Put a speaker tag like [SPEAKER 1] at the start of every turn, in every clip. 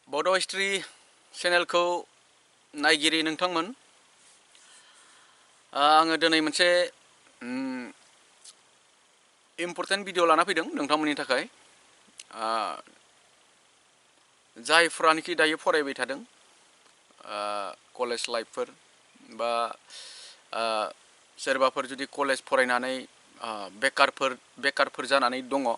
[SPEAKER 1] Bodo History channelखौ नायगिरि नोंथांमोन आङो दिनै मोनसे इम्पर्टेन्ट भिडिअ लाना फैदों नोंथांमोननि थाखाय जायफ्रानोखि दायो फरायबाय थादों कलेज लाइफफोर बा सोरबाफोर जुदि कलेज फरायनानै बेकारफोर जानानै दङ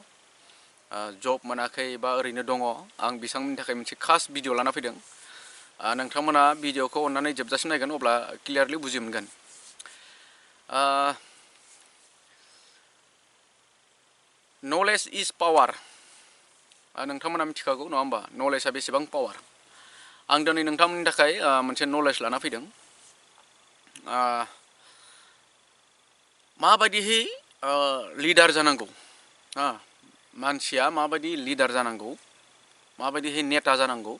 [SPEAKER 1] जब मोनाखै बा ओरैनो दङ आं बिथांमोननि थाखाय मोनसे खास भिडिअ लाना फैदों नोंथांमोना भिडिअखौ अननानै जोबजासिम नायगोन अब्ला क्लियारलि बुजि मोनगोन नलेज इज पावार नोंथांमोना मिथिखागौ नङा होमबा नलेजआ बेसेबां पावार आं दिनै नोंथांमोननि थाखाय मोनसे नलेज लाना फैदों माबायदिहै लिडार जानांगौ मानसिया माबायदि लिडार जानांगौ माबायदिहै नेता जानांगौ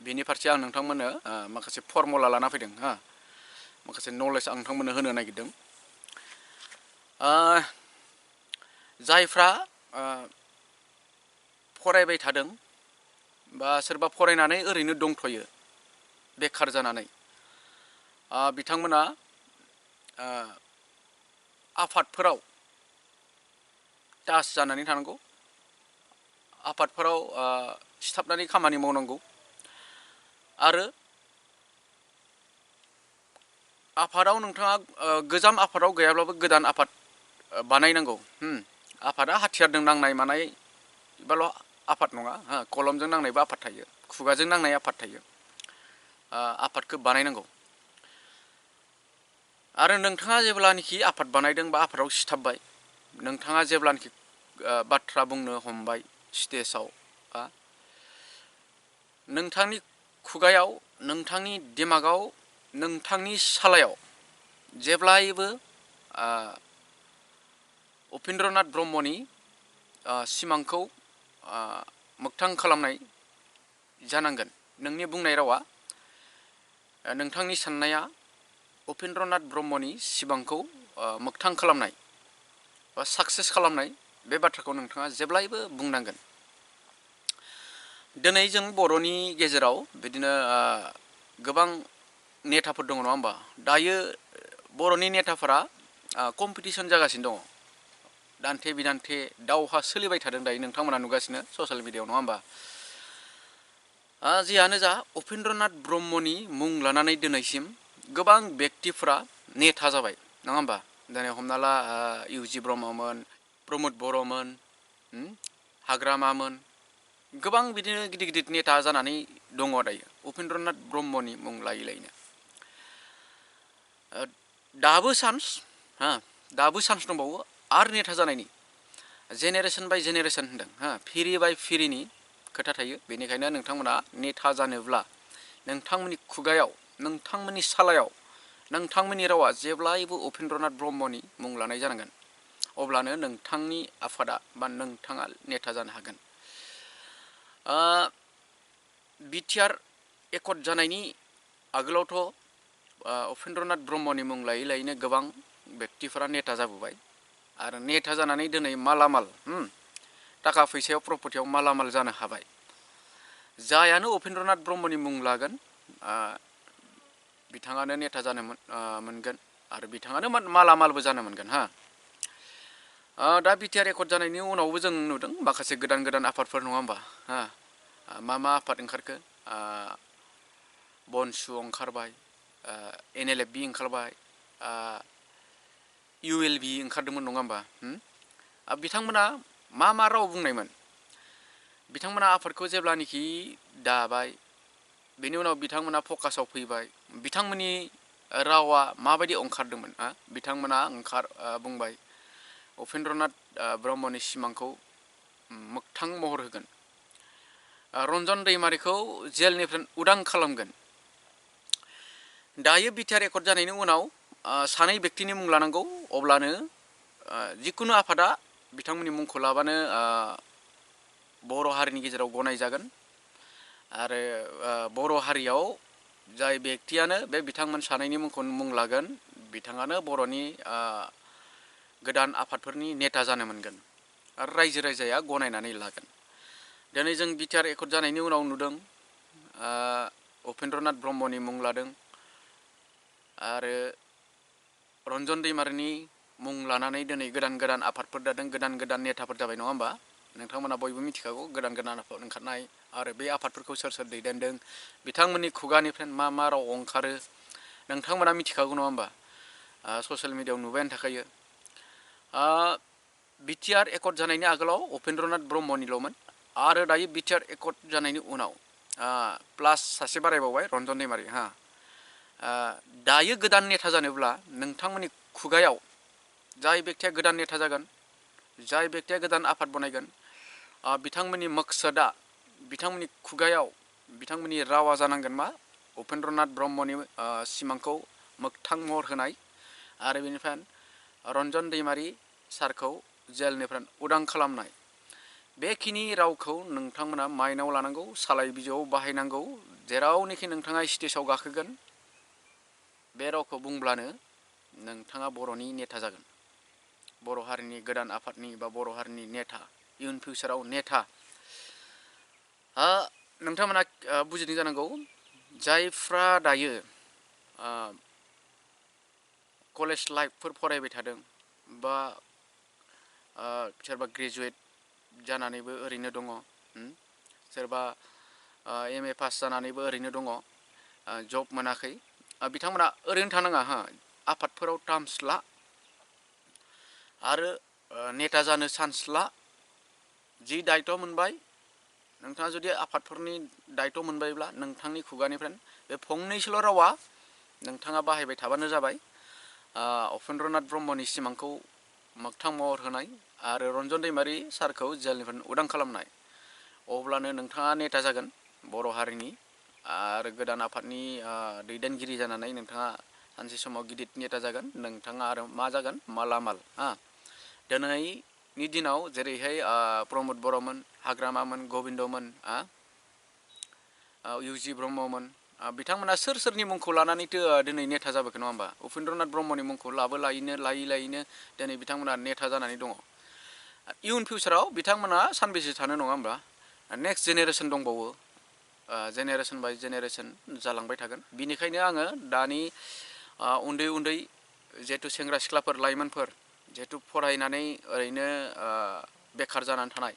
[SPEAKER 1] बेनि फारसे आं नोंथांमोननो माखासे फर्मुला लाना फैदों माखासे नलेज आं नोंथांमोननो होनो नागिरदों जायफ्रा फरायबाय थादों बा सोरबा फरायनानै ओरैनो दंथ'यो बेखार जानानै बिथांमोना आफादफोराव टाच जानानै थानांगौ आफादफोराव सिथाबनानै खामानि मावनांगौ आरो आफादाव नोंथाङा गोजाम आफादाव गैयाब्लाबो गोदान आफाद बानायनांगौ आफादा हाथियारजों नांनाय मानाय बाल' आफाद नङा कलमजों नांनायबो आफाद थायो खुगाजों नांनाय आफाद थायो आफादखौ बानायनांगौ आरो नोंथाङा जेब्लानोखि आफाद बानायदों बा आफादाव सिथाबबाय नोंथाङा जेब्लानोखि बाथ्रा बुंनो हमबाय स्टेजाव नोंथांनि खुगायाव नोंथांनि दिमागाव नोंथांनि सालायाव जेब्लायबो उपेन्द्रनाथ ब्रह्मनि सिमांखौ मोगथां खालामनाय जानांगोन नोंनि बुंनाय रावा नोंथांनि साननाया उपेन्द्रनाथ ब्रह्मनि सिमांखौ मोगथां खालामनाय बा साक्सेस खालामनाय बे बाथ्राखौ नोंथाङा जेब्लायबो बुंनांगोन दिनै जों बर'नि गेजेराव बिदिनो गोबां नेताफोर दङ नङा होमबा दायो बर'नि नेताफोरा कम्पिटिसन जागासिनो दङ दान्थे बिदान्थे दावहा सोलिबाय थादों दायो नोंथांमोना नुगासिनो ससियेल मिडियायाव नङा होमबा जियानो जा उपेन्द्रनाथ ब्रह्मनि मुं लानानै दिनैसिम गोबां बेक्तिफ्रा नेता जाबाय नङा होमबा दिनै हमना ला इउजि ब्रह्ममोन प्रमद बर'मोन हाग्रामामोन गोबां बिदिनो गिदिर गिदिर नेता जानानै दङ दायो उपेन्द्रनाथ ब्रह्मनि मुं लायै लायैनो दाबो चान्स दंबावो आरो नेता जानायनि जेनेरेसन बाय जेनेरेसन होनदों फिरि बाय फिरिनि खोथा थायो बेनिखायनो नोंथांमोना नेता जानोब्ला नोंथांमोननि खुगायाव नोंथांमोननि सालायाव नोंथांमोननि रावा जेब्लायबो उपेन्द्रनाथ ब्रह्मनि मुं लानाय जानांगोन अब्लानो नोंथांनि आफादा बा नोंथाङा नेता जानो हागोन बिटिआर एकर्ड जानायनि आगोलावथ' उपेन्द्रनाथ ब्रह्मनि मुं लायै लायैनो गोबां बेक्तिफोरा नेता जाबोबाय आरो नेता जानानै दिनै मालामाल थाखा फैसायाव प्रपर्टियाव मालामाल जानो हाबाय जायानो उपेन्द्रनाथ ब्रह्मनि मुं लागोन बिथाङानो नेता जानो मोनगोन आरो बिथाङानो मालामालबो जानो मोनगोन दा बिटिआर एकर्ड जानायनि उनावबो जों नुदों माखासे गोदान गोदान आफादफोर नङा होमबा मा आफाद ओंखारखो बनसु ओंखारबाय NLFB ओंखारबाय ULB ओंखारदोंमोन नङा होमबा बिथांमोना मा राव बुंनायमोन बिथांमोना आफादखौ जेब्लानोखि दाबाय बेनि उनाव बिथांमोना फकासाव फैबाय बिथांमोननि रावा माबायदि ओंखारदोंमोन बिथांमोना बुंबाय उपेन्द्रनाथ ब्रह्मनि सिमांखौ मोगथां महर होगोन रन्जन दैमारिखौ जेलनिफ्राय उदां खालामगोन दायो बिटिआर एकर्ड जानायनि उनाव सानै बेक्तिनि मुं लानांगौ अब्लानो जिखुनु आफादा बिथांमोननि मुंखौ लाबानो बर' हारिनि गेजेराव गनायजागोन आरो बर' हारियाव जाय बेक्तियानो बे बिथांमोन सानैनि मुंखौ मुं लागोन बिथाङानो बर'नि गोदान आफादफोरनि नेता जानो मोनगोन आरो रायजो राजाया गनायनानै लागोन दिनै जों बिटिआर एकर्ड जानायनि उनाव नुदों उपेन्द्रनाथ ब्रह्मनि मुं लादों आरो रन्जन दैमारिनि मुं लानानै दिनै गोदान गोदान आफादफोर दादों, गोदान गोदान नेताफोर जाबाय नङा होमबा? नोंथांमोना बयबो मिथिखागौ गोदान गोदान आफाद ओंखारनाय आरो बे आफादफोरखौ सोर सोर दैदेनदों, बिथांमोननि खुगानिफ्राय मा मा राव ओंखारो नोंथांमोना मिथिखागौ नङा होमबा? ससियेल मिडियायाव नुबायानो थाखायो। बिटिआर एकर्ड जानायनि आगोलाव उपेन्द्रनाथ ब्रह्मनिल'मोन आरो दायो बिटिआर एकर्ड जानायनि उनाव प्लास सासे बारायबावबाय रन्जन दैमारि। दायो गोदान नेता जानोब्ला नोंथांमोननि खुगायाव जाय बेक्तिया गोदान नेता जागोन, जाय बेक्तिया गोदान आफाद बनायगोन, बिथांमोननि मकसदा, बिथांमोननि खुगायाव बिथांमोननि रावा जानांगोन मा? उपेन्द्रनाथ ब्रह्मनि सिमांखौ मोगथां महर होनाय आरो बेनिफ्राय रन्जन दैमारि सारखौ जेलनिफ्राय उदां खालामनाय। बेखिनि रावखौ नोंथांमोना माइनाव लानांगौ, सालाय बिजौआव बाहायनांगौ। जेरावनोखि नोंथाङा स्टेजाव गाखोगोन बे रावखौ बुंब्लानो नोंथाङा बर'नि नेता जागोन। बर' हारिनि गोदान आफादनि बा बर' हारिनि नेता, इयुन फिउचाराव नेता। नोंथांमोना बुजिदों जानांगौ, जायफ्रा दायो कलेज लाइफफोर फरायबाय थादों बा सोरबा ग्रेजुवेट जानानैबो ओरैनो दङ, सोरबा MA पास जानानैबो ओरैनो दङ, जब मोनाखै, बिथांमोना ओरैनो थानाङा। आफादफोराव टार्म्स ला आरो नेता जानो चान्स ला। जि दायित्व मोनबाय, नोंथाङा जुदि आफादफोरनि दायित्व मोनबायब्ला नोंथांनि खुगानिफ्राय बे फंनैसोल' रावा नोंथाङा बाहायबाय थाबानो जाबाय। उपेन्द्रनाथ ब्रह्मनि सिमांखौ मोगथां महर होनाय आरो रन्जन दैमारि सारखौ जेलनिफ्राय उदां खालामनाय। अब्लानो नोंथाङा नेता जागोन बर' हारिनि आरो गोदान आफादनि दैदेनगिरि जानानै नोंथाङा सानसे समाव गिदिर नेता जागोन। नोंथाङा आरो मा जागोन? मालामाल। दिनैनि दिनाव जेरैहाय प्रमद बर'मोन, हाग्रामामोन, गबिन्दमोन, UG ब्रह्ममोन, बिथांमोना सोर सोरनि मुंखौ लानानैथो दिनै नेता जाबोखो नङा होमबा? उपेन्द्रनाथ ब्रह्मनि मुंखौ लायै दिनै बिथांमोना नेता जानानै दङ। इयुन फिउचाराव बिथांमोना सानबेसे थानो नङा होमबा? नेक्स्ट जेनेरेसन दंबावो, जेनेरेसन बाय जेनेरेसन जालांबाय थागोन। बिनिखायनो आङो दानि उन्दै उन्दै जिहेतु सेंग्रा सिख्लाफोर, लाइमोनफोर जिहेतु फरायनानै ओरैनो बेखार जानानै थानाय,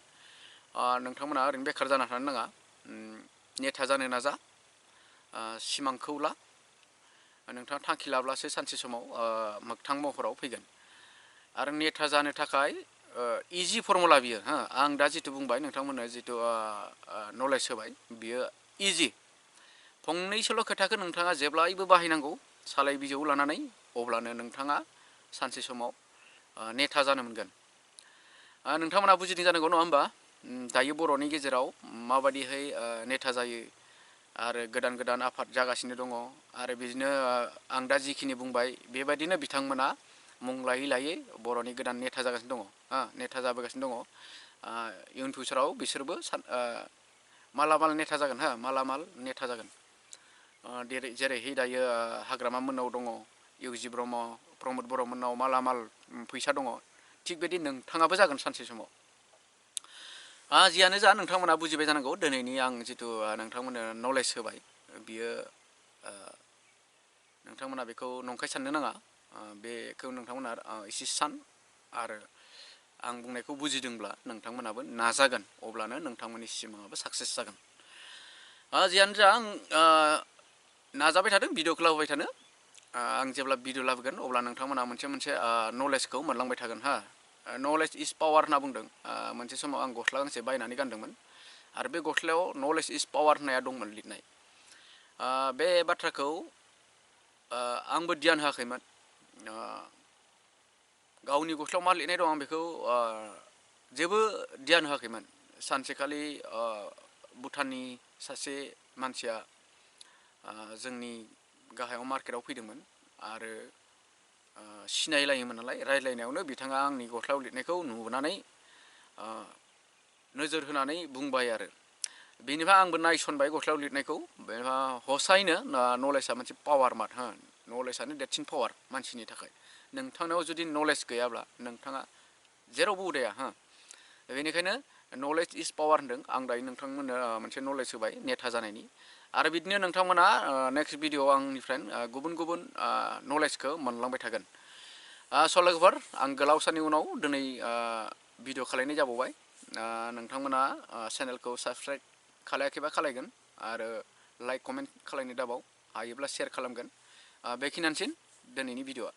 [SPEAKER 1] नोंथांमोना ओरैनो बेखार जाना थानो नाङा। नेता जानो नाजा, सिमांखौ ला। नोंथाङा थांखि लाब्लासो सानसे समाव मोगथां महराव फैगोन। आरो नेता जानो थाखाय इजि फर्मुला बियो। आं दा जितु बुंबाय, नोंथांमोननो जितु नलेज होबाय, बियो इजि। फंनैसोल' खोथाखौ नोंथाङा जेब्लायबो बाहायनांगौ सालाय बिजौ लानानै, अब्लानो नोंथाङा सानसे समाव नेता जानो मोनगोन। नोंथांमोना बुजिदों जानांगौ नङा होमबा? दायो बर'नि गेजेराव माबादिहाय नेता जायो आरो गोदान गोदान आफाद जागासिनो दङ आरो बिदिनो आं दा जिखिनि बुंबाय बेबायदिनो बिथांमोना मुं लायै लायै बर'नि गोदान नेता जागासिनो दङ, नेता जाबोगासिनो दङ। इयुन फिउचाराव बिसोरबो मालामाल नेता जागोन, मालामाल नेता जागोन। जेरैहाय दायो हाग्रामा मोननाव दङ UG ब्रह्म, प्रमद बर'मोननाव मालामाल फैसा दङ, थिग बिदि नोंथाङाबो जागोन सानसे समाव। जियानो जा, नोंथांमोना बुजिबाय जानांगौ दिनैनि आं जितु नोंथांमोननो नलेज होबाय, बियो नोंथांमोना बेखौ नंखाय साननो नाङा। बेखौ नोंथांमोना एसे सान आरो आं बुंनायखौ बुजिदोंब्ला नोंथांमोनाबो नाजागोन, अब्लानो नोंथांमोननि सिमाङाबो साक्सेस जागोन। जियानो जा, आं नाजाबाय थादों भिडिअ'खौ लाबोबाय थानो। आं जेब्ला भिडिअ' लाबोगोन अब्ला नोंथांमोना मोनसे नलेजखौ मोनलांबाय थागोन। नलेज इज पावार होनना बुंदों। मोनसे समाव आं गस्ला गांसे बायनानै गानदोंमोन आरो बे गस्लायाव नलेज इज पावार होननाया दंमोन लिरनाय। बे बाथ्राखौ आंबो ध्यान होआखैमोन। गावनि गस्लायाव मा लिरनाय दं आं बेखौ जेबो ध्यान होआखैमोन। सानसेखालि भुटाननि सासे मानसिया जोंनि गाहायाव मार्केटाव फैदोंमोन आरो सिनायलायोमोन नालाय, रायज्लायनायावनो बिथाङा आंनि गस्लायाव लिरनायखौ नुनानै नोजोर होनानै बुंबाय आरो बेनिफ्राय आंबो नायसनबाय गस्लायाव लिरनायखौ। बेनिफ्राय हसायैनो नलेजआ मोनसे पावार माथ, नलेजआनो देरसिन पावार मानसिनि थाखाय। नोंथांनाव जुदि नलेज गैयाब्ला नोंथाङा जेरावबो उदाया। बेनिखायनो नलेज इज पावार होन्दों आं दायो नोंथांमोननो मोनसे नलेज होबाय नेता जानायनि आरो बिदिनो नोंथांमोना नेक्स्ट भिडिअ आंनिफ्राय गुबुन गुबुन नलेजखौ मोनलांबाय थागोन। स' लोगोफोर आं गोलाव साननि उनाव दिनै भिडिअ खालायनाय जाबावबाय। नोंथांमोना चेनेलखौ साबस्क्राइब खालायाखैबा खालायगोन आरो लाइक कमेन्ट खालायनो दाबाव हायोब्ला शेयार खालामगोन। बेखिनियानोसै दिनैनि भिडिअआ।